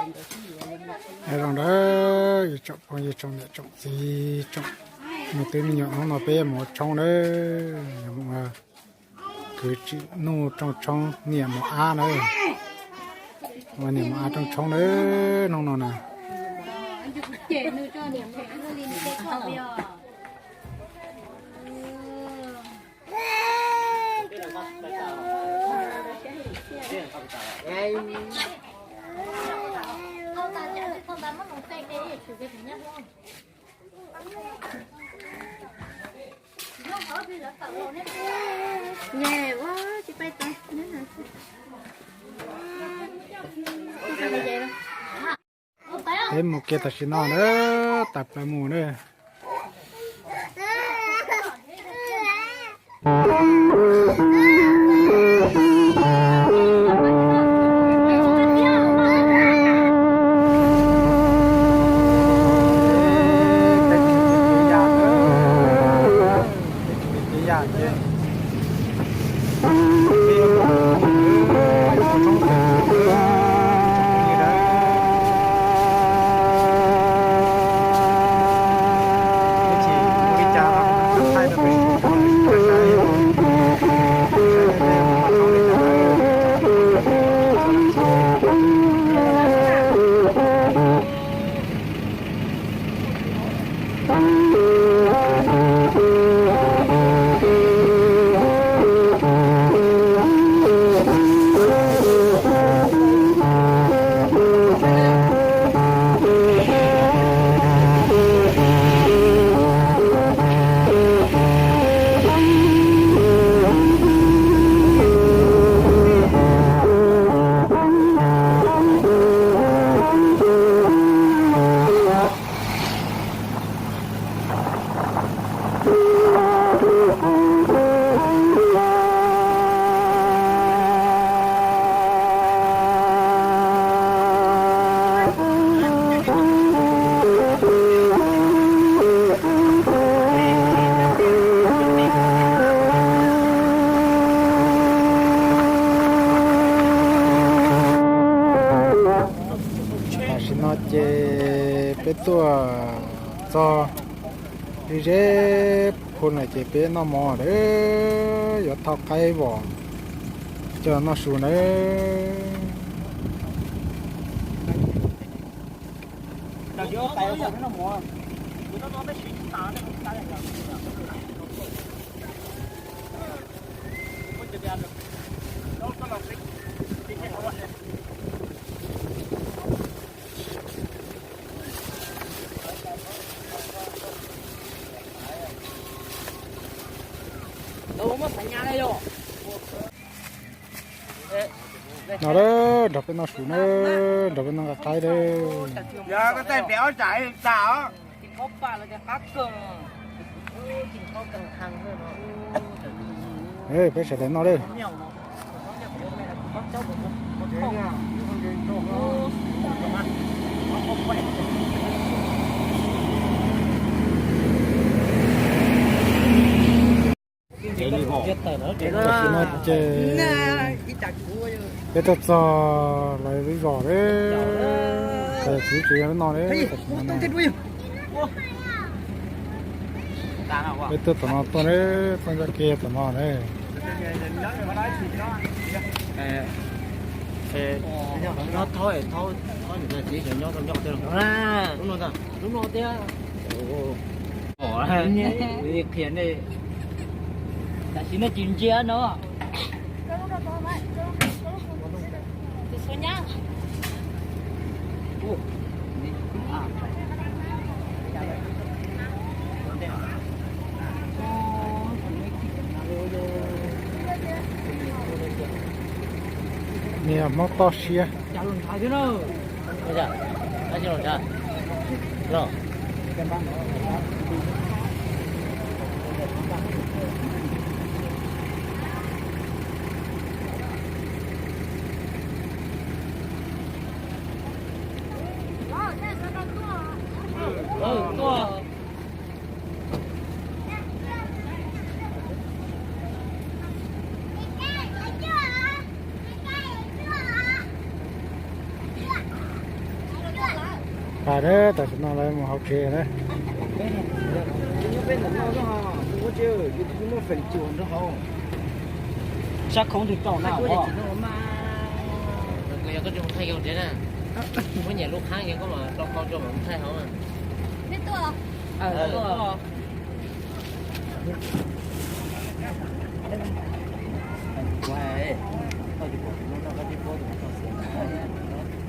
Zoo nawb, ib tsoom phooj ywg tsoom niam tsoom txiv tsoom me tub me nyuam, hnub no peb yuav mus ua tshoob nawb, yuav mus ua kwv tsim nuj rooj tshoob niam mos ab nawb, ua niam mos ab rooj tshoob nawb hnub no na. Peb mus kiag tam sim no na, tas plaws mus na. Tam sim no ces peb tuaj txog ze ze phu lawm ces peb noj mov lawm, yuav thauj qaib vom coj noj su nawb. No lawm, nrog peb noj su nawb, nrog peb noj nqa qaib nawb. Peb sawv daws noj lawm. Tam sim no ces peb tuaj txog lawv lub zos lawm, txiv tsev yog lub no lawm, tam sim no na. Peb tuaj tom no tuaj na, tuaj ncaj kiag tom no na. Nyob thaub, thaub, thaub niam txiv nyob tau nyob tiag, lub no tiag. Qhia nej, tam sim no tsis ntsia no. Niag Hmoob toj siab. Tam sim no lawv mus hauv tsev na. Sab khoov twg rau na. Yog koj tsis mus thaij kiag hauv tsev na, muab nyiam lub qhab kiag koj mam rau koj tso mam mus thaij hauv.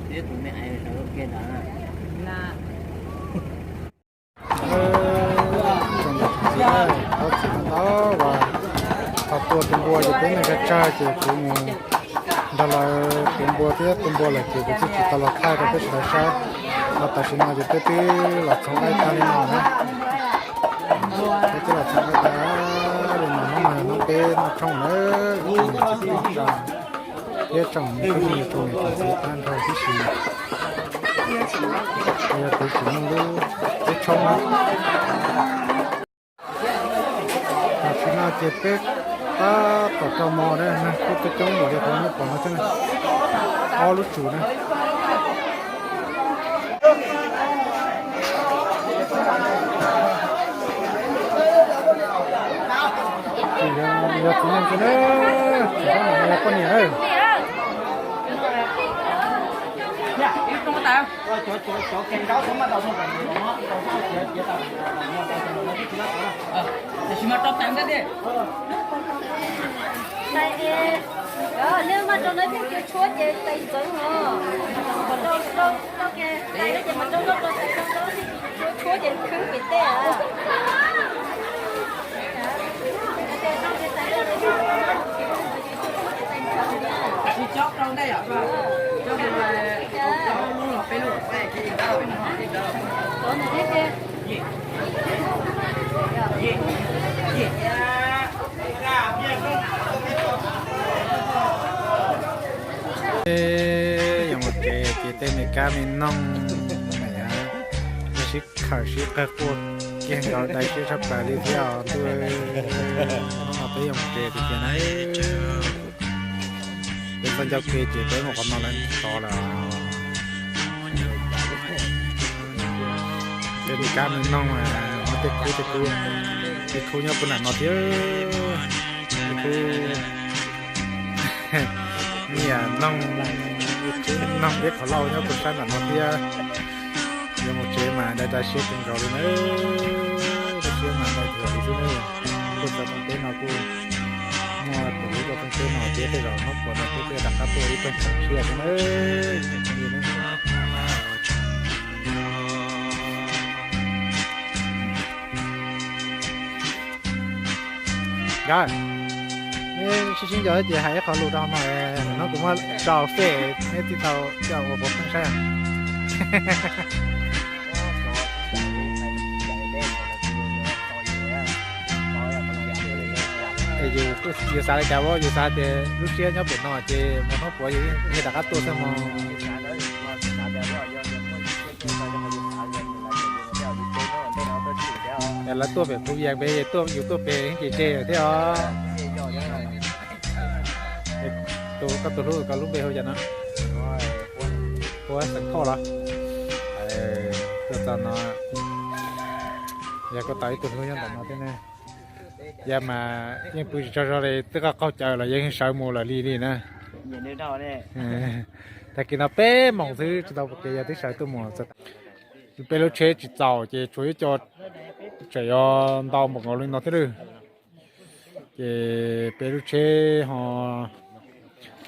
Tsoom niam tsoom txiv, thov txim ntau uas thaum tua tus npua ces peb neeg tsawg tsawg ces kuv mus nrog lawv tua npua thiab tua npua lawm ces kuv thiaj tsis tau los thaij rau peb sawv daws saib. Los tam sim no ces peb twb los txog nqaij tag li no na. Peb twb los txog nqaij tag li no, hnub no hnub peb noj tshoob na, ib tsoom niam txiv tsoom tsa thiab tsoom phooj ywg tsoom niam tsoom txiv tag nrho tib si. Yog kuv tseem noj lub tshoob na. Tam sim no ces peb tab tom rau mov na, neeg kuj coob coob npaum li qhov nej pom no thiab na, ob lub tsum na. Yog txiv neej xwb na, tsis pom no yog poj niam na. Nej mas rau no pheej tshuab ces tais ntxeev os. Tshuab ces khwb pem tej. Sib cob rau ntej yom, cob lub los peb lub. Yuav mus tsev ces tej me kab me noog, sib khawm sib qawg quaj kiag nkaus, dai siab tshaj plaws li thiab os ntuj. Hnub no peb yuav mus tsev tiag tiag na. Peb txoj ncauj ke ces peb mus qhov no lawm tod lawm. Tej me kab me noog, tej khub tej khub, tej khub nyob puag nram no thiab. Tej khub me noog, noog peb qhov lauj nyob puag sab nram no thiab. Yuav mus tsev mas dai dai siab kawg nkaus li na. Dai siab mas dai thuam li xwb na. Tuaj txog tom teb no kuj muaj tus hlub tuaj tom teb no thiab, tej zaum hnub puav no peb thiaj rov qab tuaj ib rooj siab xwb na. Nkawd, neb sib sib nco ces hais ib qho lus rau no, no kuv muab tso fej neb thiaj tau coj ua puav pheej saib. Yus xav li cas, yus xav tias lub siab nyob pem no ces mus hnub puav yus yeej rov qab tuaj xwb mog. Lawv tuaj pem Phu Vias pem, yus tuaj pem ces tseg thiab os. Tus koj tus hlub koj lub npe hu cas no? Huab xeem Thoj los? Tuaj txog no yog koj tau ib tug hlub nyob ntawm no thiab ne. Yog mas yeej pw tsis tsaug zog li, twb qaug qaug caws los yeej sawv mus lawm li li na. Tag kis no peb moos xwb tsis tau ua ke, yog twb sawv tuaj mus. Peb lub tsheb tsis txaus ces tshuav ib co tseem yuav ntau npaum nkaus li no thiab lawm. Ces peb lub tsheb ho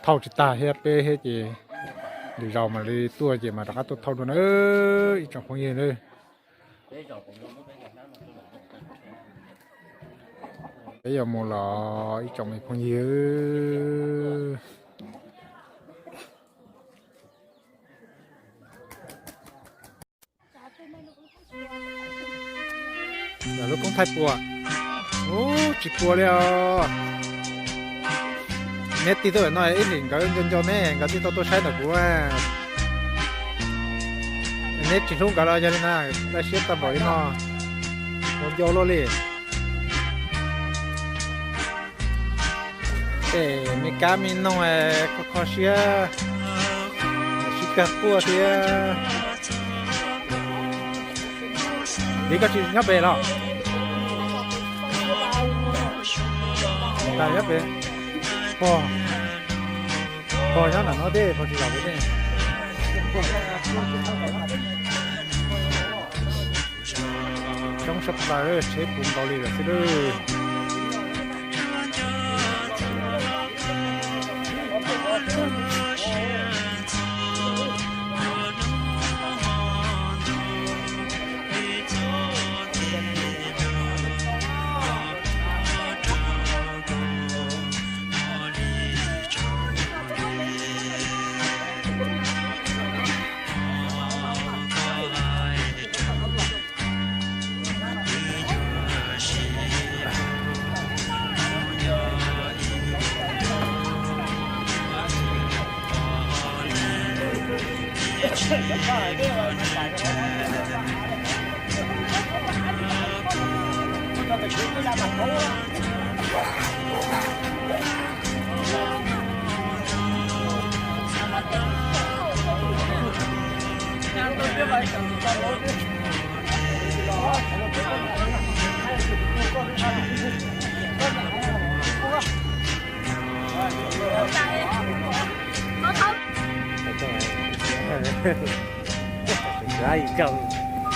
thauj tsis tag thiab peb thiab ces lwm zaus mam li tuaj ces mam rov qab tuaj thauj dua na ib tsoom phooj ywg na. Peb yuav mus los ib tsoom me phooj ywg. Yog lub koob thaij puas? Ub, tsis puas li os. Neb tig tuaj pem no ib sim nkawd nco nco neb, nkawd thiaj tau tuaj saib ntawm kuv. Neb tsis hlub nkawd los yog li na, dai siab tag npaum li no, nco nco luaj li. Tej me kab me noog kho kho siab, sib kawg quaj thiab. Li koj tsis nyob pem los? Tas nyob pem. Pog, pog nyob nram no tej, pog tsis los pem tej. Coob sab plaws, tsheb puv nkaus li lawm xwb lawm.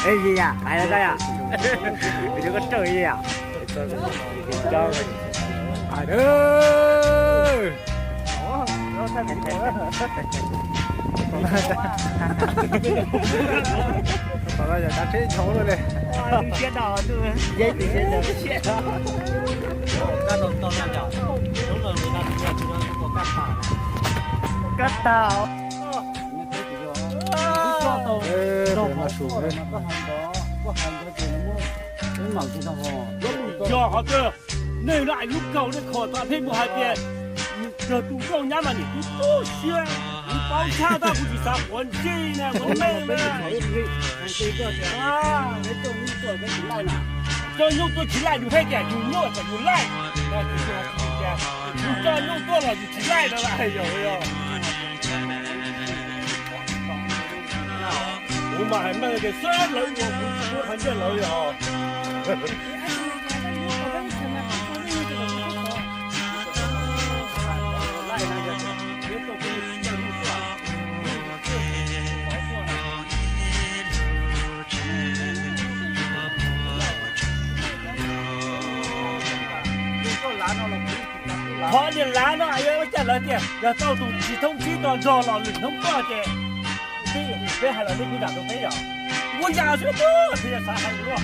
Ej, Yi yam, hais los koj yam, kuv cov koj raug Yi yam. Tom no yog cav tsheb nchoo luaj li. Kab tag. Yog qhov twg, nej lub kaus nej kho tau peb mus hais tias, yog tus nkauj nyab mas nim kuv tu siab, kuv paub tshaj tag kuv tsis xav quav ntsej na, quav ntsej na. Coj nyuj tuaj tsis laij, yus hais tias yus nyuj kom yus laij. Yus coj nyuj tuaj los yus tsis laij no lawm yog. Kuv mas hais meej tias xwb lawv ua kuv tsis muab qhov ncaj lawv yog. Qhov niag lav no yuav ua cas lawv tias yog tau tus tsis thoob tsib no nrog los lwm hnub tuaj ces peb hais los nej kuj zam rau peb yom. Ua yam xwb, peb xav hais ua.